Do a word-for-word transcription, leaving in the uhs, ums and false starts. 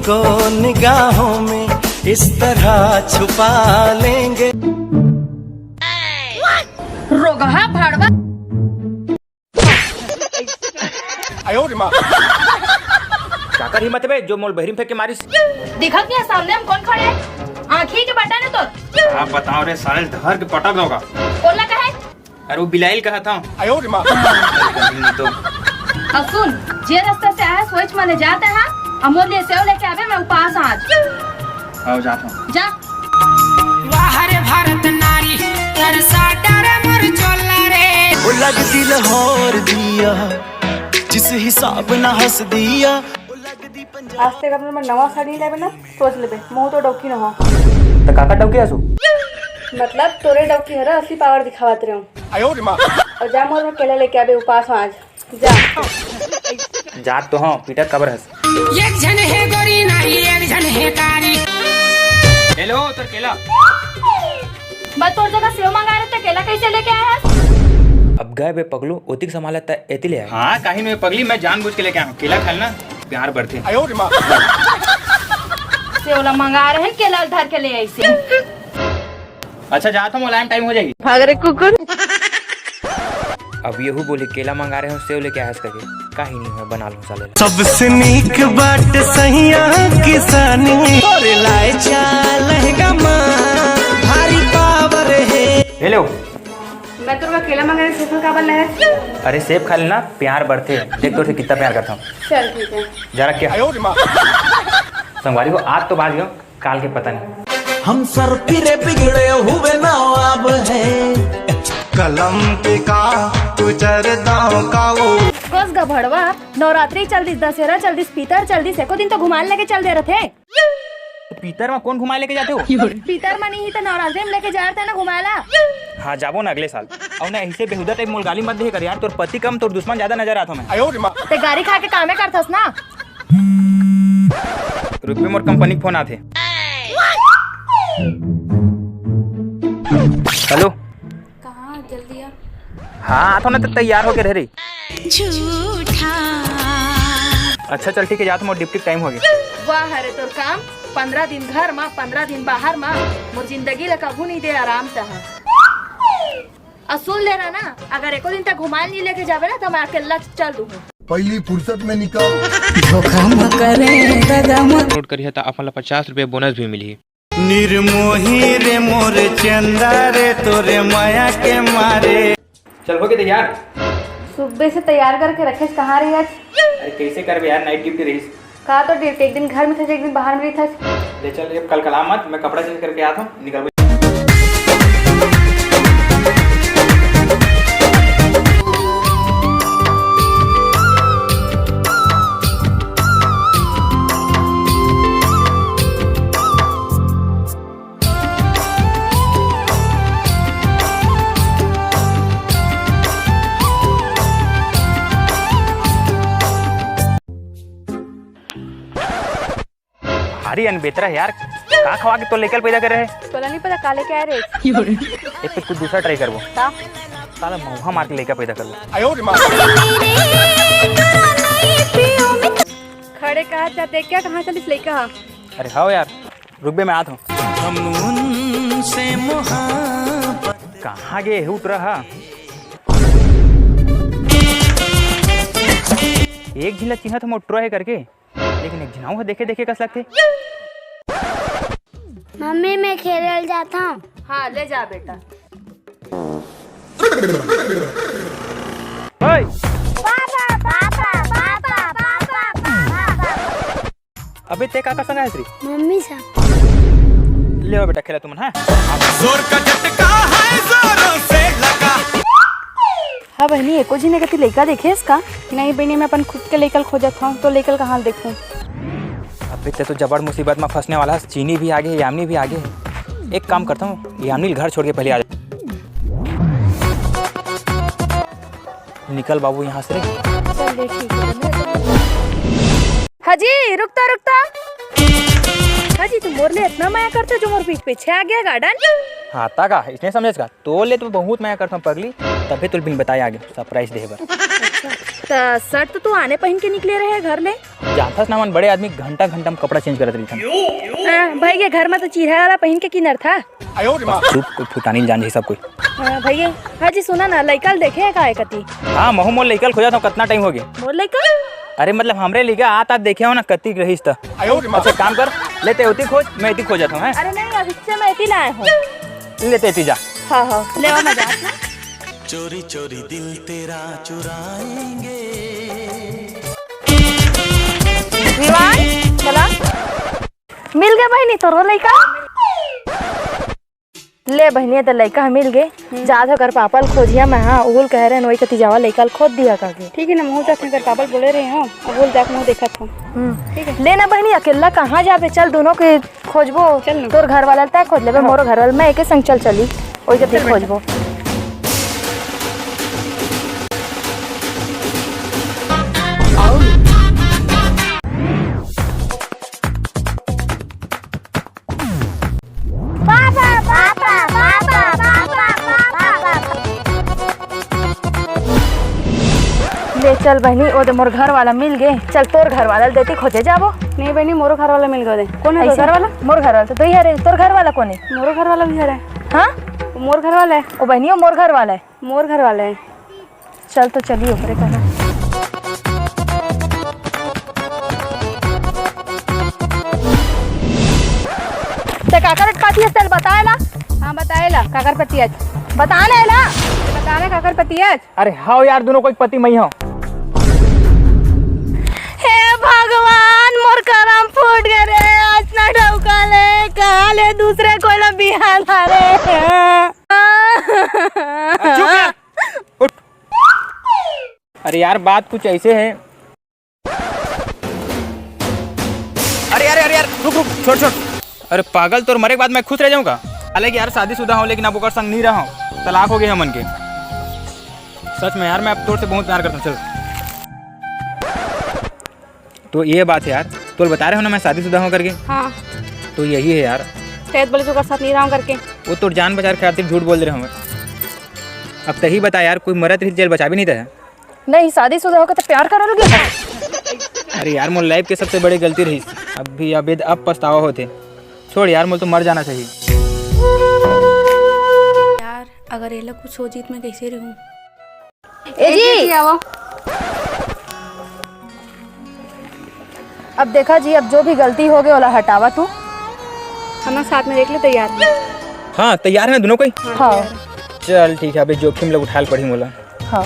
को निगाहों में इस तरह छुपा लेंगे। रोगहा भाड़वा। काकर हिम्मत बे, जो मोल बहिरी म फेंक के मारिस? दिखत नहीं है सामने हम कौन खड़े हैं? आँखी के बटन है तोर। आप बताओ रे साले, धर के पटक दोगा। कोन ला कहे? अरे वो बिलाइल कहा था। नहीं तो। अब सुन, जे रास्ता से आया सोच मने जाता है, अमोल ये सेव लेके आवे, मैं उपास आज। आओ जाता हूँ। जा। वाह रे भारत नारी, तरसा डरे मोर चोला रे। ओ लगदी लाहौर दिया, जिस हिसाब ना हंस दिया। आज तक अपने में नवा साड़ी लेबे ना, सोच लेबे, मुँह तो डौकी न हो। त काकर डौकी आसू? मतलब तोरे डौकी हरा असली पावर दिखावत रहे हूँ। और जा मोर में केला लेके आबे, उपास हूँ आज। जा। जात तो हूँ, पीटत काबर हस? एक झन हे गोरी नाही, एक झन हे कारी। हेलो, तोर केला। मैं तोर जगह सेव मंगा रहे, तो केला कैसे लेके आया है? अब गए बे पगलू, ओतिक संभाला त एती ले आए। हाँ, काहे नहीं पगली, मैं जानबूझ के लेके आया हूँ। केला खा लेना, प्यार बढ़थे। सेव ला मंगा रहे हैं, केला धर के ले आई से। अच्छा, जात हूँ, मुलायम टाइम हो जाही। भाग रे कुकुर। अब यहू बोली, केला मंगा रहे हो, सेव लेके आया हस करके। काहे नहीं हो, बना लूँ साले ला। सबसे नीक बाट सैया किसानी। तोरे लाए चा लहंगा मा भारी पावर है। हेलो। मैं तोर केला मंगा रहे, सेव काबर ले है? अरे सेव खा लेना, प्यार बढ़थे। देख तोर से कितना प्यार करता हूँ। चल ठीक है। जरा क्या? संगवारी हो, आज तो बाज गयो। काल के पता नहीं। हम सर फिरे बिगड़े हुए नवाब हैं। कलम पे का तू चरदाओ का वो। कोस गा भड़वा, नवरात्रि चल दिस, दशहरा चल दिस, पीतर चल दिस, एको दिन तो घुमाए लेके चल दे रथे। पीतर में कौन घुमाए लेके जाते हो? पीतर में नहीं तो नवरात्रि में लेके जा रहे थे ना घुमाए ला। हाँ, जाबो ना अगले साल। और ना ऐसे बेहुदा टाइप मोल गाली मत दे कर यार, तोर पति कम तोर दुश्मन ज्यादा नजर आता मैं। ते गारी खा के कामे करथस ना। रुक बे, मोर कंपनी के फोन आथे। हेलो। कहाँ जल्दी आ। हाँ, आथो ना, तो तैयार होके रह रही। झूठा। अच्छा चल ठीक है, जात मोर ड्यूटी टाइम हो गया। वाह रे तोर काम, पंद्रह दिन घर मा, पंद्रह दिन बाहर मा, मोर जिंदगी ला कभू नहीं दे आराम तहा। अउ सुन ले रहा ना, अगर एको दिन तक घुमाए नहीं लेके जाबे ना, तो मैं अकेला चल दूंगा। पहली फुर्सत में निकल। धोखा म करे दगा म। डाउनलोड करिहा त आप मन ला पचास रुपया बोनस भी मिलही। निर्मोही रे मोर चंदा रे, तोरे माया के मारे। चल हो गए तैयार। सुबह से तैयार करके रखेस, कहाँ रही आज? अरे कैसे करबे यार, नाइट ड्यूटी रहीस। का तो ड्यूटी, एक दिन घर में था, एक दिन बाहर में था। ले चल, ये कल कला मत, मैं कपड़ा चेंज करके आता हूँ, निकल। भारी अनबेतरा है यार, का खवा के तो लेकर पैदा करे रहे? तोला नहीं पता का लेके आए रहे? एक तो कुछ दूसरा ट्राई करबो। का? साला मौहा मार के लेकर पैदा करबो। खड़े कहा चाहते क्या, कहाँ चलिस लइका हा? अरे हाव यार, रुक बे, मैं आत हूँ। हम उनसे मोहब्बत। कहाँ गे हे उतरा हा? एक झिन ला चिन्हत हूँ, मोटरा हे करके, लेकिन एक झिन अउ ह देखे देखे कस लगथे। मम्मी, मैं खेले ल जात हूँ। हाँ, ले जा बेटा। ओए! पापा, पापा, पापा, पापा, पापा। अबे ते काकर संग आए हस रे? मम्मी संग। ले आओ बेटा, खेला तुमन, हाँ? जोर का झटका है, जोरों से लगा। हाँ बहिनी, एको झिन कति लइका देखे हस का? नहीं बहिनी, मैं अपन खुद के लइका ल खोजत हूँ, तो लइका ल कहाँ ल देखूँ? अबे ते तो जबर मुसीबत में फंसने वाला हस, चीनी भी आगे, यामिनी भी आगे। एक काम करता हूँ, यामिनी ल घर छोड़ के पहले आ जा। निकल बाबू यहाँ से रे। चल रे, ठीक है। हाजी, रुकता, रुकता। हाजी, तू मोर ले इतना मया करते जो मोर पीठ पीछे आ गया गार्डन? हाँ, ता का, इसने समझेस का? तोर ले तो बहुत मया करता हूँ पगली, तभी तुल बिन बताए आ गया, सरप्राइज दे बर। अच्छा। त शर्ट तो तू आने पहिन के निकले रहे घर ले। जानथस ना, मन बड़े आदमी घंटा घंटा में कपड़ा चेंज करत रहिथन। हाँ, भाई के घर में तो चिरहा वाला पहिन के किनर था। बस चुप, कोई फुटानी ल जान जाही सब कोई। हाँ, भैया। हाँ जी, सुना ना, लइका ल देखे है का एकती? हाँ, महू मोर लइका ल खोजत हूँ, कतना टाइम हो गया। मोर लइका? अरे मतलब हमरे लइका आत आत देखे हो ना, कति रहिस त। अच्छा, एक काम कर, लेते होती खोज, मैं इतनी खोजत हूँ, हैं? अरे नहीं, अभी से मैं इतनी लाए हूँ। लेते इतनी जा। हाँ, हाँ, ले आओ, मैं जात हूँ। चोरी चोरी दिल तेरा चुराएंगे। विवान, चला। मिल गए बहिनी तोरो लइका। ले बहिनी, त लइका ह मिल गे। हम्म। जात हो कर पापा ल खोजिया मैं, हाँ, उहुल कह रहे हैं, वही कती जावा लइका ल खोज दिया करके। ठीक है ना, महू जात कर पापा ल बोले रहे हो, अब उहुल जात महू देखत हो। हम्म। ठीक है। ले ना बहिनी, अकेला कहाँ जाबे, चल दोनों के खोजबो। चल ना। तोर घर वाला ल तय खोज लेबे, हाँ। मोरो घर वाला, मैं एके संग चल चली, वही कती चल बेटा। खोजबो। पापा, पापा, पापा, पापा, पापा। ले चल बहिनी, ओ दे मोर घर वाला मिल गे। चल तोर घर वाला ल देती खोजे जाबो। नहीं बहिनी, मोरो घर वाला मिल गए दे। कौन है तोर ऐसे? घर वाला? मोर घर वाला तो तू ही हरे। तोर घर वाला कौन है? मोरो घर वाला भी हरे। हाँ? मोर घर वाला है। ओ बहिनी, ओ मोर घर वाला है। मोर घर वाला है। चल तो चली ओकरे करा। ते काकर अटकाती हस, चल बताए ला। हाँ, बताए ला, काकर पति आज। बता ना एला। बता ना, काकर पति आज। अरे हाव यार, दोनों कोई पति मई हो। हे भगवान, मोर करम फूट गए रे, आज ना डौका ले, कहाँ ले दूसरे कोई ला बिहान हरे। चुप यार, उठ। अरे यार, बात कुछ ऐसे है। अरे, अरे, अरे यार, रुक, रुक, छोड़, छोड़। अरे पागल, तोर मरे के बाद मैं खुश रह जाऊंगा? हालांकि यार, शादीशुदा हूँ, लेकिन अब ओकर संग नहीं रहा हूँ, तलाक हो गए हमन के। सच में यार, मैं अब तोर से बहुत प्यार करता हूँ। चल, तो ये बात है यार, तोर बता रहे हो ना, मैं शादीशुदा हूँ करके। हाँ। तो यही है यार। शायद बोले तो ओकर साथ नहीं रहा हूँ करके। वो तोर जान बचाए खातिर झूठ बोल रहे हूँ। अब तही बता यार, कोई मरत रही जेल बचा भी नहीं था। नहीं, शादीशुदा होके तो प्यार करे लगे। अरे यार, मोर लाइफ के सबसे बड़ी गलती रही। अब भी अब, अब पछतावा होते। छोड़ यार, मोर तो मर जाना चाहिए। यार, अगर एला कुछ हो जीत, मैं कैसे रहूं? ए जी, आओ। अब देखा जी, अब जो भी गलती हो गए, ओला हटावा तू। हम साथ में देख ले, तैयार। हाँ, तैयार है ना दोनों कोई? हाँ। चल ठीक है, अभी जोखिम लोग उठाल पड़ी मोला। हाँ।